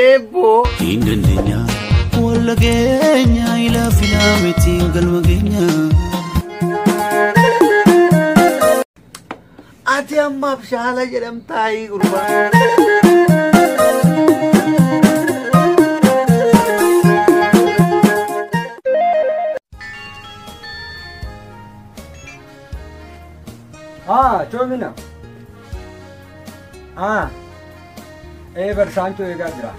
Eebboo. Hin dandeenya walla geenya ilaa filaa mitiin galma geenya. Ati amma abshaala jedhamtaayii gurbaa. Ah, Chomina. Ah, bar Saanchoo eegaa jira.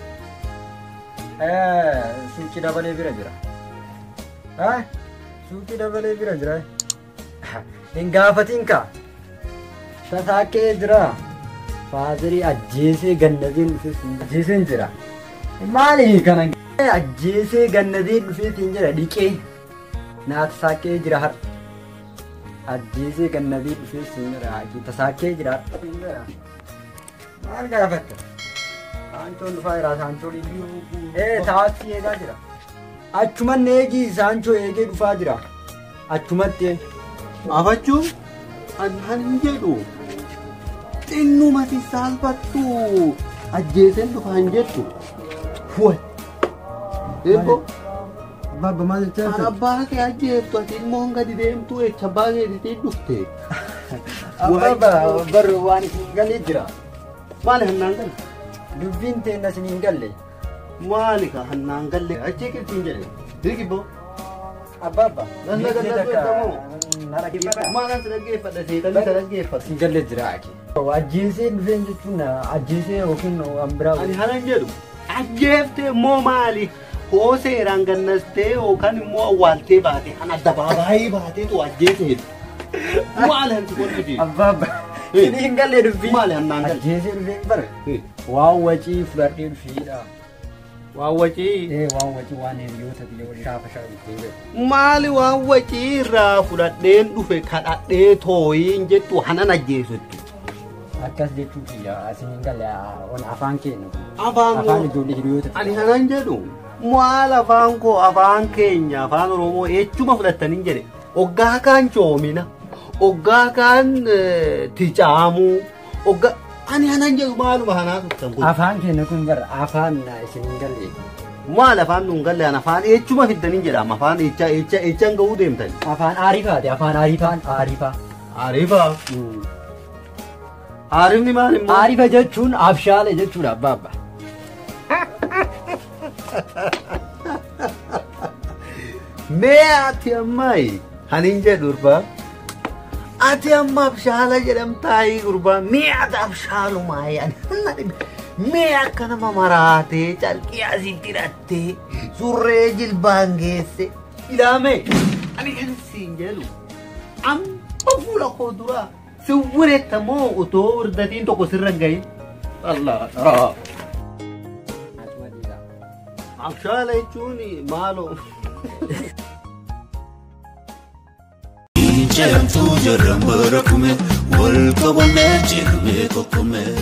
Suuqii dabalee bira jira. Ah, suuqii dabalee bira jira. Hin gaafatin ka. Tasaakkee jira. Faazirii ajjeesee gannatee dhufee ajjeeseen jira. Maali kana ajjeesee gannatee dhufee siin jira dhiqee. Naa tasaakkee jira har'a. Ajjeesee gannatee dhufee siin jira. Tasaakkee jira. Maal gaafatta? Saanchoon dhufaa jira Saanchoon taaksii eegaa jira. Achuman eegii Saanchoo eegee dhufaa jira. Achumatti. Afachuu an hin jedhu. Xinnumati saalfattu ajjeeseen dhufa hin jettu. Fuwe. Eebboo. Abbaa maal jechaa An jirta? abbaa kee ajjeeftu ati ilmoon gadi deemtu echa abbaa keetiitiin dhufte. Abbaa bar waan isin galee jira. Maali hannaan galle? Dubbiin teenna isin hin galle. Maali ka hannaan galle? Achii qilxiin jedhe. Hirkibboo. Abbaa. Lalla galla. Maal as dhaggeeffadha seetanii isa dhaggeeffadha. Isin galle jira ake. Ajjeesee dhufeen jechuun ajjeesee yookiin waan biraa. Ani hanan jedhu ajjeefte immoo maali? Hoo seeraan gannastee yookaan immoo awwaaltee baate kan addabaabaayii baateetu ajjeesee. Maali hanti kolfiti? Abbaa isin hin galle dubbiin. Maali hannaan galle? Ajjeesee dhufeen bara. Waan wacii fudhadhee dhufiidha. Waan wacii. Waan wacii waan hiriyoota biyya waliin shaafa shaafa jedhu. Maali waan wacii irraa fudhadheen dhufe kadhadhee tooyiin jettu hanan ajjeesettu. Akkas jechuu kiyya isin hin galle afaan keenya. Afaan Afaan ijoollee hiriyoota. Ani hanan jedhu maal afaan koo afaan keenya afaan Oromoo echuma fudhattaniin jedhe oggaa kaan coomina oggaa kaan ticaamuu oggaa ani hanan jedhu maaluma hanaa turtan kun. Afaan keenya kun bara afaan isin hin galle. Maal afaan nuun galle an afaan echuma fiddaniin jedhama afaan echa echa echaan ga'uu deemtan. Afaan aarifaati afaan aarifaan aarifaa. Aarifa. Aarifni maal immoo? Aarifa jechuun abshaale jechuudha abbaa abbaa. Mee ati ammayi hanin jedhu gurbaa. Ati amma abshaala jedhamtaayii gurbaa mee ati abshaalumaayi ani hanna dhibe. Mee akka nama maraatee calqii asitti hidhattee surree jilbaan geesse ilaame ani kan siin jedhu amma fuula koo duraa si wiretta moo otoo wirdatiin tokko sirra hin gahin. Allah. Abshaala jechuun maaloo. Inceramtuu jarran bara kume wal qabannee jirmee kokkomee.